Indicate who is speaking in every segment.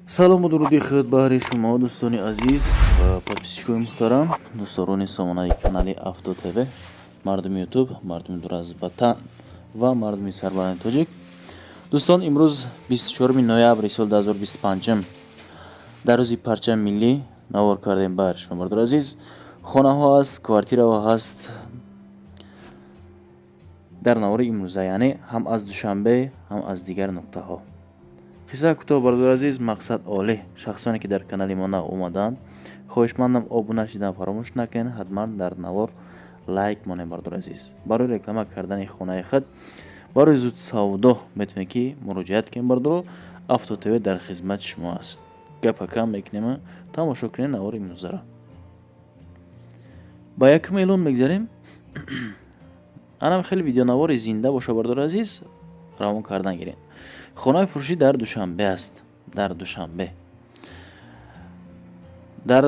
Speaker 1: Салому дуруди худ баҳри шумо, дӯстони азиз ва подписчикои муҳтарам, дӯстдорони сомонаи канали Авто ТВ, мардуми Ютуб, мардуми дур аз ватан ва мардуми сарбаланди тоҷик. Дӯстон, имрӯз 24 ноябри соли 2025, дар рӯзи парчами миллӣ навор кардем баҳри шумо, бардори азиз. Хонаҳо ҳаст, квартираҳо ҳаст дар навори имрӯза, яъне ҳам аз Душанбе, ҳам аз дигар нуқтаҳо. Қисса кӯтоҳ, бародари азиз, мақсад олӣ. Шахсоне, ки дар канали мо нав омадаанд, хоҳишмандам, обуна шидан фаромӯш накунед, ҳатман дар навор лайк монед, бародари азиз. Барои реклама кардани хонаи худ, барои зуд савдо метавонед, ки муроҷиат кунед, бародаро. Авто ТВ дар хизмати шумо аст. Гапа кам мекунем, тамошо кунед навори имрӯзаро. Ба якум эълон мегзарем. Анам хеле видеонавори зинда боша, бародари азиз, равон кардан гирем. Хонаи фурӯшӣ дар Душанбе аст, дар Душанбе, дар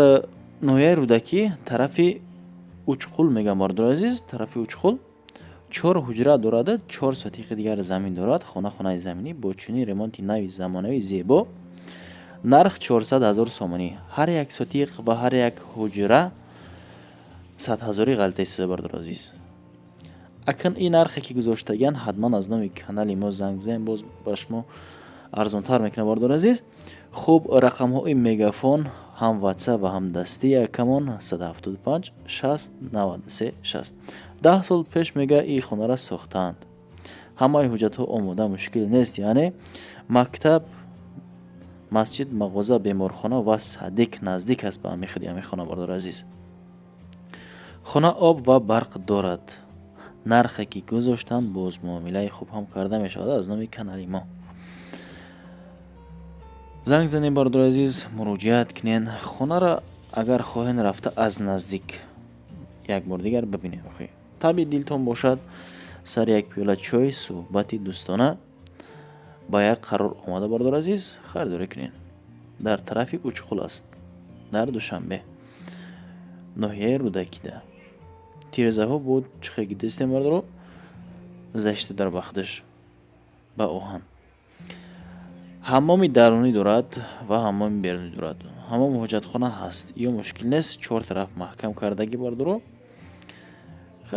Speaker 1: ноҳияи Рӯдакӣ, тарафи Учқул мегӯям, бародари азиз. Тарафи Учқул чор ҳуҷра дорад, 4 сотиқи дигар замин дорад. Хона хонаи заминӣ бо чунин ремонти нави замонавии зебо. Нарх 400 000 сомонӣ. Ҳар як сотиқ ва ҳар як ҳуҷра 100 ҳазорӣ ғалта истода, бародари азиз. Акн ин нархе, ки гузоштагиан, ҳатман аз номи канали мо занг бизанед, боз ба шумо арзонтар мекунад, бародари азиз. Хуб, рақамҳои Мегафон, ҳам Ватсап ва ҳам дастӣ якамон 175 60 93 60. 10 сол пеш, мега, ин хонара сохтаанд, ҳамаи ҳуҷҷатҳо омода, мушкил нест. Яъне мактаб, масҷид, мағоза, беморхона ва садик наздик аст ба ҳами худи ҳами хона, бародари азиз. Хона об ва барқ дорад. Нархе, ки гузоштанд, боз муомилаи хуб ҳам карда мешавад. Аз номи канали мо занг занед, бародари азиз, муроҷиат кунед. Хонара агар хоҳед, рафта аз наздик як бор дигар бибинед. Охи таби дилтон бошад, сари як пиёла чой, суҳбати дӯстона ба як қарор омада, бародари азиз, харидорӣ кунед. Дар тарафи Учқул аст, дар Душанбе, ноҳияи Рӯдакида. Тирезаҳо буд, чихе дидистем, бародаро, защита дар бахдаш ба оҳан. Ҳаммоми дарунӣ дорад ва ҳаммоми берунӣ дорад. Ҳаммому ҳоҷатхона ҳаст, ё мушкил нест, чор тараф маҳкам кардагӣ, бародаро.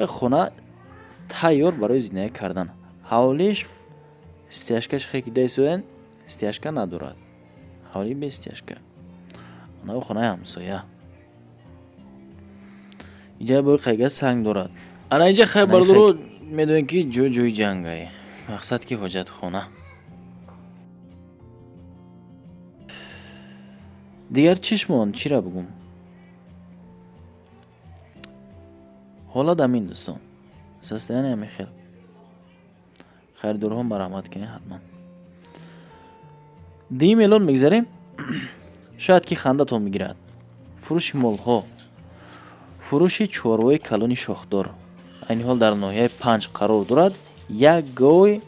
Speaker 1: Хона тайёр барои зиндагӣ кардан. Ҳавлиш стяжкаш хе ки дидистоден, стяжка надорад, ҳавли без стяжка. Онао хонаи ҳамсоя инҷа бои қайга санг дорад. Ана инҷа, хай, бародаро, медонем, ки ҷой ҷои ҷангай. Мақсад, ки ҳоҷатхона. Дигар чиш монд, чира бугум? Ҳолат амин, дӯстон, состояние ами хел. Харидорҳо марҳамат кунед ҳатман. Дуюм эълон мегзарем. Шояд ки хандатон бигирад. Фурӯши молҳо, фурӯши чорвои калони шохдор. Айни ҳол дар ноҳияи Панҷ қарор дорад. Як гови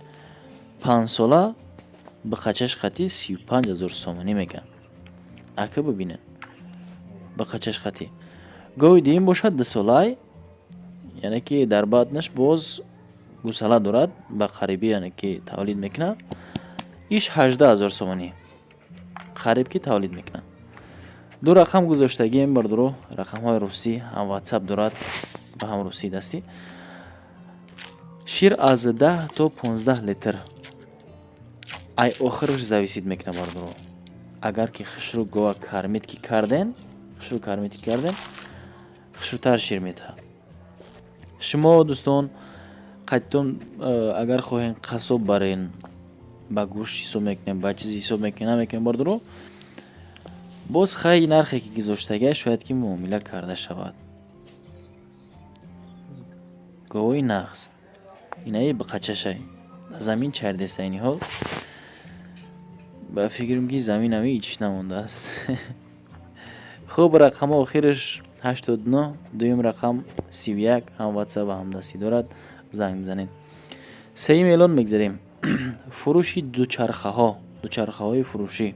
Speaker 1: 5-сола ба қачаш хати 35 000 сомонӣ мегӯянд. Ака, бибинед, ба қачаш хати. Гови дуюм бошад 2-солай, яъне ки дар батнаш боз гусала дорад, ба қарибӣ, яъне ки тавлид мекунад. Иш 18 000 сомонӣ, қариб ки тавлид мекунад. Ду рақам гузоштагием, бародаро, рақамҳои русӣ, ҳам Ватсап дорад ва ҳам русии дастӣ. Шир аз 10 то 15 литр, ай охираш зависит мекунад, бародаро. Агар ки хушрӯ гова кормить ки карден, хушрӯ кормить ки карден, хушрӯтар шир метаҳад. Шумо, дӯстон, қадитон агар хоҳем, қассоб барен, ба гӯшт ҳисоб мекунем, ба чизе ҳисоб мекунем, намекунем, бародаро. Боз хай, нархе, ки гузоштагиаш, шояд ки муомила карда шавад. Говои нағз инаи биқачашай, замин чардеста. Айни ҳол ба фикрам, ки заминам ҳеҷ намондааст. Хуб, рақамҳо охираш 89, дуюм рақам 31, ҳам Ватсап ва ҳам дастӣ дорад, занг бизанед. Сеюм эълон мегзарем. Фурӯши дучархаҳо, дучархаҳои фурӯшӣ.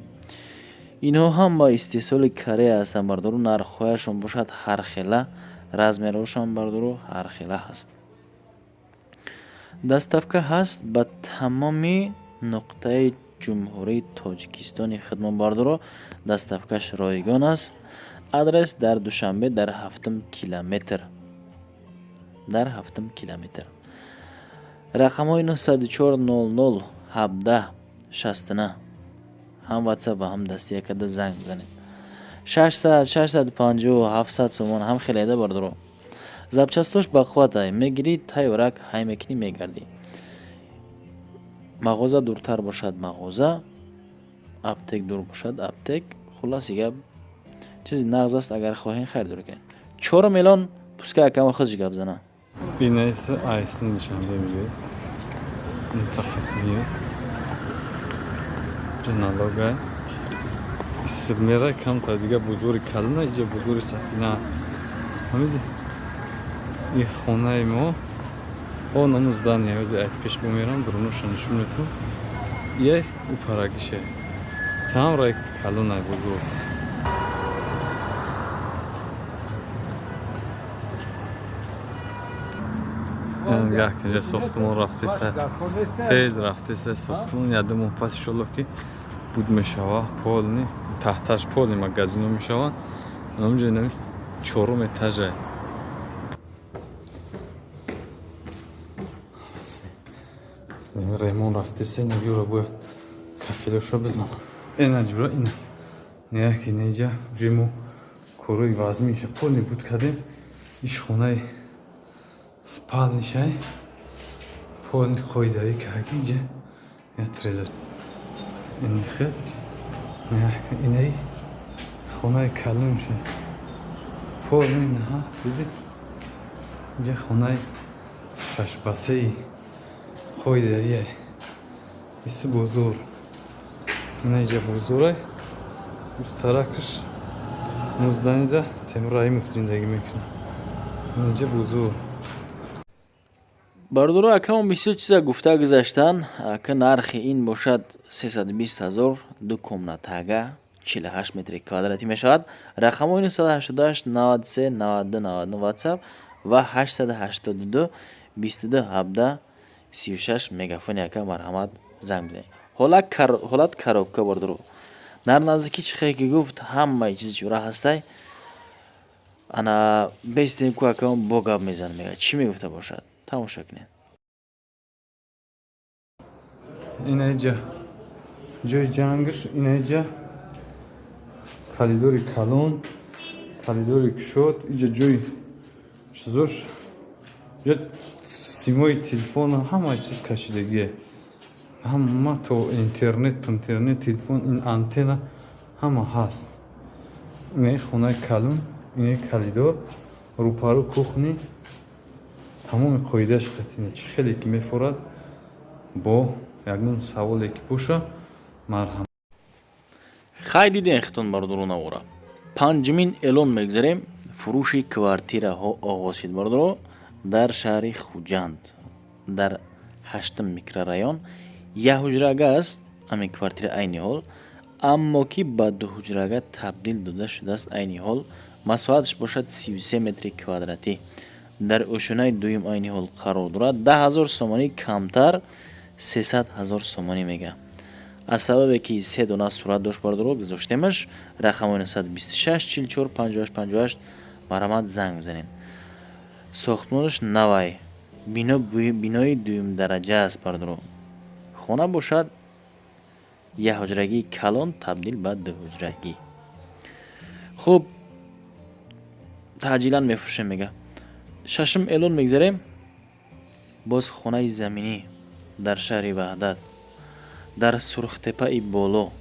Speaker 1: Инҳо ҳам ба истеҳсоли Корея ҳастанд, бародаро. Нархҳояшон бошад ҳархела, размерҳошон, бародаро, ҳархела ҳаст. Доставка ҳаст ба тамоми нуқтаи. Ҷумҳурии Тоҷикистони хидмат бардоро. Доставкаш ройгон аст. Адрес дар Душанбе, дар ҳафтум километр. Дар ҳафтум километр. Рақамҳои 904 00 17 69 ҳам WhatsApp ва ҳам дастия карда занг бизанед. 600, 650, 700 сомон ҳам хеле да бардоро. Запчастош бақувватай, мегирӣ, тайёрак ҳай мекунӣ, мегардӣ. Мағоза дуртар бошад мағоза, аптек дур бошад аптек. Хулоси гап, чизи нағз аст, агар хоҳем харидорӣ кунед. 4 миллион пускай акама худаш гап зана.
Speaker 2: Бинаиса айсни Душанбе мегӯяд. Минтақат меёд. Налога. Мера камтар дига бузури калона, иҷа бузури сафина. Фаҳмидӣ? Ин хонаи мо о наму здание ҳози ай пеш бумерам, дуруноша нишон метавам. Е ӯ парагише. Тамрай калонай бузург. Гаҳ ки сохтмон рафтеса, тез рафтеса сохтмон, яду моҳ пас иншолло ки буд мешава, полный таҳташ полный магазино мешаванд. Ҳаминҷо инами чорум этажа. Ремон рафтеса, ина бюро бояд кафелоша бизанам. Ина ҷура ина. Ния ки неҷа уже мо корои вазмиша полный буд кардем. Иш хонаи спальнишай полный қоидаи карди инҷа я треза ин хел инаи хонаи калонша полный наҳа диди инҷа хонаи шашбасаи қоидаие иси бозор ина инҷа бозорай устаракаш нузданида Темур Раимов зиндагӣ мекунад инҷа бозор.
Speaker 1: Бародаро, акамон бисёр чиза гуфта гузаштанд, ки нархи ин бошад 320 ҳазор, ду комнатага, 48 метри квадратӣ мешавад. Рақамҳои 988 93 92 99 WhatsApp ва 882 22 17 36 мегафони ака, марҳамат, занг бизанед. Ҳолат коробка бародаро. Дар наздикӣ чӣ хеле ки гуфт, ҳамаи чизи ҷура ҳастай. Ана бестем ку акамон бо гап мезанад, мегӯяд, чӣ мегуфта бошад? Тамошо кунед.
Speaker 2: Инаиҷа ҷои ҷангаш, инаиҷа коридори калон, коридори кушод, иҷа ҷои чизош, ҷа симои телефона ҳамаи чиз кашидагие. Ҳама то интернет, интернет, телефон, ин антенна ҳама ҳаст. Инаи хонаи калон, инаи коридор, рӯпарӯ кухни, тамоми қоидааш қатине. Чӣ хеле ки мефорад, бо ягон саволе ки боша, марҳам.
Speaker 1: Хай, дидем хитон бародаро навора. Панҷумин эълон мегзарем. Фурӯши квартираҳо оғоз шид, бародаро, дар шаҳри Хуҷанд, дар ҳаштум микрорайон. Як ҳуҷрага аст ҳамин квартира айни ҳол, аммо ки ба дуҳуҷрага табдил дода шудааст айни ҳол. Масоҳаташ бошад 33 метри квадратӣ. Дар ошёнаи дуюм айни ҳол қарор дорад. 10 000 сомонӣ камтар, 300 ҳазор сомонӣ мега. Аз сабабе ки се дона сурат дошт, бародаро, гузоштемаш. Рақамҳои 926 44 58 58, марҳамат, занг бизанед. Сохтмонаш навай, бино бинои дуюмдараҷа аст, бародаро. Хона бошад якҳуҷрагии калон табдил ба дуҳуҷрагӣ. Хуб, таъҷилан мефурӯшем, мега. Шашум эълон мегзарем. Боз хонаи заминӣ дар шаҳри Ваҳдат, дар Сурхтепаи боло.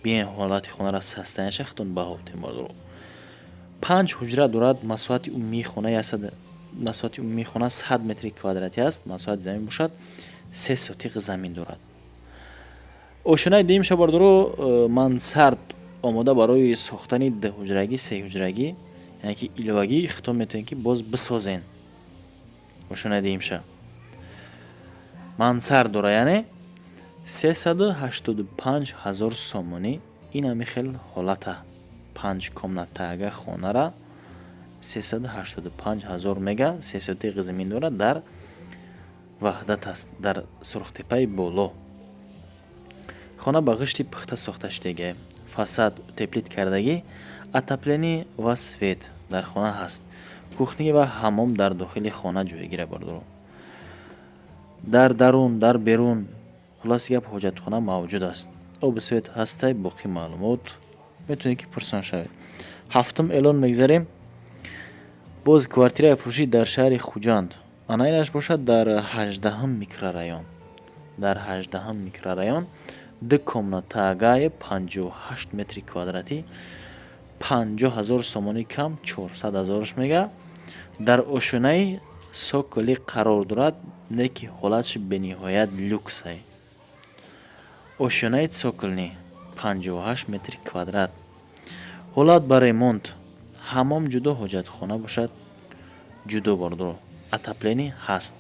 Speaker 1: Биен ҳолати хонара, состояниеша худтон баҳо бидем, бародаро. Панҷ ҳуҷра дорад. Масоҳати умумии хона масоҳати умумии хона 100 метри квадратӣ аст. Масоҳати замин бошад се сотиқ замин дорад. Ошёнаи дуюмша, бародаро, мансард омода барои сохтани дуҳуҷрагӣ, сеҳуҷрагӣ, яъне ки иловагӣ худтон метавонед ки боз бисозен. Ошёнаи дуюмша мансард дора, яъне 385 ҳазор сомонӣ. Ин ҳами хел ҳолата панҷ комнатага хонара 385 ҳазор мега, се сотиқ замин дорад, дар Ваҳдат аст, дар Сурхтепаи боло. Хона ба ғишти пухта сохта шудагӣ, фасад утеплить кардагӣ, отопление ва свет дар хона ҳаст. Кухня ва ҳаммом дар дохили хона ҷойгира, бародаро. Дар дарун, дар берун, хулоси гап, ҳоҷатхона мавҷуд аст. Обу свет ҳастай. Боқӣ маълумот метавонед, ки пурсон шавед. Ҳафтум эълон мегзарем. Боз квартираи фурӯшӣ дар шаҳри Хуҷанд. Ана инаш бошад дар 18-ҳум микрорайон. Дар 18-ҳум микрорайон ду комнатагаи 58 метри квадратӣ, 50 000 сомонӣ кам 400 000-ш мега. Дар ошёнаи цоколӣ қарор дорад, не ки ҳолатш бениҳоят люксай. Ошёнаи цокольный, 58 метри квадрат, ҳолат ба ремонт, ҳаммом ҷудо, ҳоҷатхона бошад ҷудо, бародаро. Отопление ҳаст.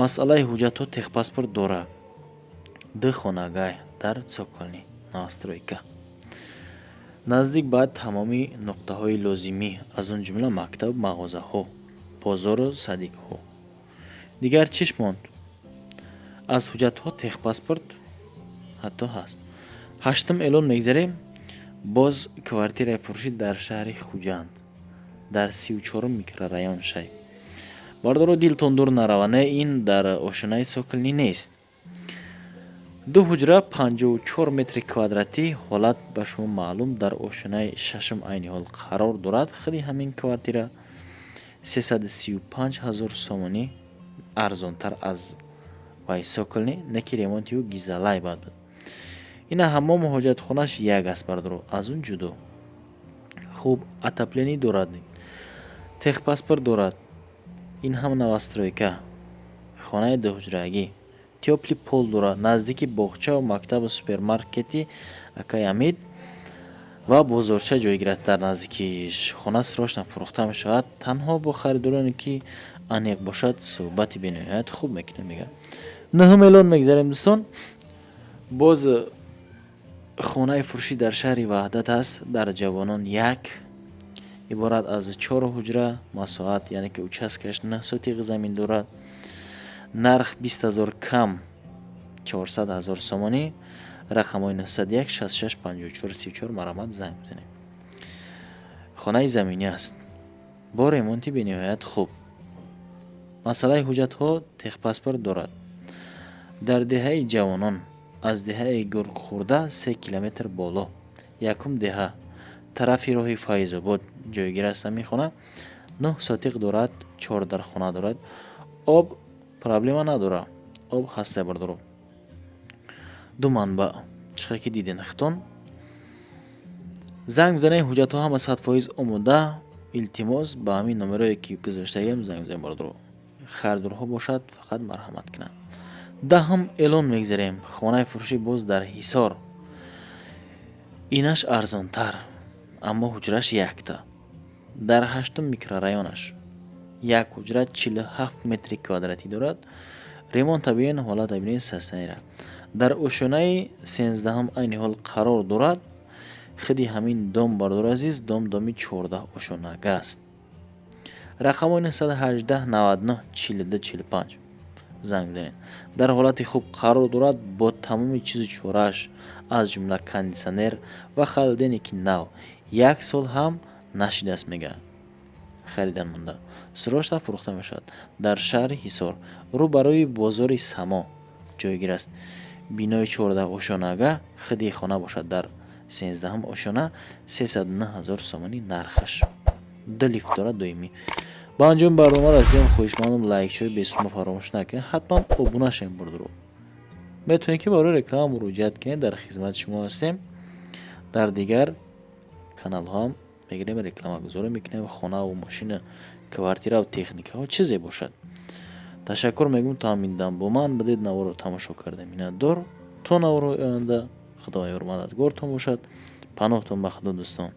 Speaker 1: Масъалаи ҳуҷҷатҳо, техпаспорт дорад. Ду хонагай дар цокольный новостройка, наздик ба тамоми нуқтаҳои лозимӣ, аз он ҷумла мактаб, мағозаҳо, бозору садикҳо. Дигар чиш монд? Аз ҳуҷҷатҳо техпаспорт ҳатто ҳаст. Ҳаштум эълон мегзарем. Боз квартираи фурӯшӣ дар шаҳри Хуҷанд, дар 34-ум микрорайон шай. Бародаро, дилтон дур нарава, не, ин дар ошёнаи цокольный нест. Ду ҳуҷра, 54 метри квадратӣ, ҳолат ба шумо маълум, дар ошёнаи шашум айни ҳол қарор дорад худи ҳамин квартира. 335 000 сомонӣ, арзонтар аз вай цокольный, не ки ремонти ӯ гизалай бад буд. Ина ҳаммому ҳоҷатхонаш як аст, бародаро, аз он ҷудо. Хуб, отопление дорад, техпаспорт дорад. Ин ҳам новостройка, хонаи дуҳуҷрагӣ, тёплый пол дорад, наздики боғчаву мактабу супермаркети акай Амид ва бозорча ҷойгир аст дар наздикиш. Хона срочно фурӯхта мешавад, танҳо бо харидороне, ки аниқ бошад, суҳбати бениҳоят хуб мекунем, мегӯяд. Нӯҳум эълон мегзарем, дӯстон. Боз хонаи фурӯшӣ дар шаҳри Ваҳдат аст, дар Ҷавонон як, иборат аз чор ҳуҷра, масоҳат, яъне ки участкаш 9 сотиқ замин дорад. Нарх 20 000 кам 400 000 сомонӣ. Рақамҳои 901 66 54 34, марҳамат, занг бизанед. Хонаи заминӣ аст бо ремонти бениҳоят хуб. Масъалаи ҳуҷҷатҳо, техпаспорт дорад. Дар деҳаи Ҷавонон, аз деҳаи Гургхӯрда 3 километр боло, якум деҳа, тарафи роҳи Файзобод ҷойгир аст ҳамин хона. 9 сотиқ дорад, чор дархона дорад. Об проблема надорад, об ҳаста, бародаро. Ду манбаъ, чихе ки диден хитон. Занг бизанед, ҳуҷҷатҳо ҳама 100% омода. Илтимос, ба ҳамин номерое, ки гузоштагиам, занг бизанед, бародаро. Харидорҳо бошад, фақат марҳамат кунанд. Даҳум эълон мегзарем. Хонаи фурӯшӣ боз дар Ҳисор. Инаш арзонтар, аммо ҳуҷраш якта. Дар ҳаштум микрорайонаш як ҳуҷра, 47 метри квадратӣ дорад. Ремонта бинед, ҳолата бинед, састанира. Дар ошёнаи 13-ҳум айни ҳол қарор дорад худи ҳамин дом, бародари азиз. Дом доми 14 ошёнага аст. Рақамҳои 918 99 42 45, занг бизанед. Дар ҳолати хуб қарор дорад бо тамоми чизу чорааш, аз ҷумла кондитсионер ва холодильники нав, як сол ҳам нашидааст, мега. Харидан монда, срочно фурӯхта мешавад. Дар шаҳри Ҳисор, рӯ ба рӯи бозори Само ҷойгир аст бинои 14 ошёнага. Худи хона бошад дар 13-ҳум ошёна, 309 000 сомонӣ нархаш. Ду лифт дорад доимӣ. Ба анҷоми барнома расидем. Хоҳишмандам, лайкчои бесума фаромӯш накунед, ҳатман обуна шавем, бародаро. Метавонед, ки барои реклама муроҷиат кунед, дар хизмати шумо ҳастем. Дар дигар каналҳоам мегирем, рекламагузорӣ мекунем, хонаву мошина, квартираву техникаҳо, чизе бошад. Ташаккур мегӯм, то ҳамин дам бо ман будед, наворо тамошо карда миннатдор. То наворҳои оянда, Худо ёрмададгортон бошад, паноҳтон ба Худо, дӯстон.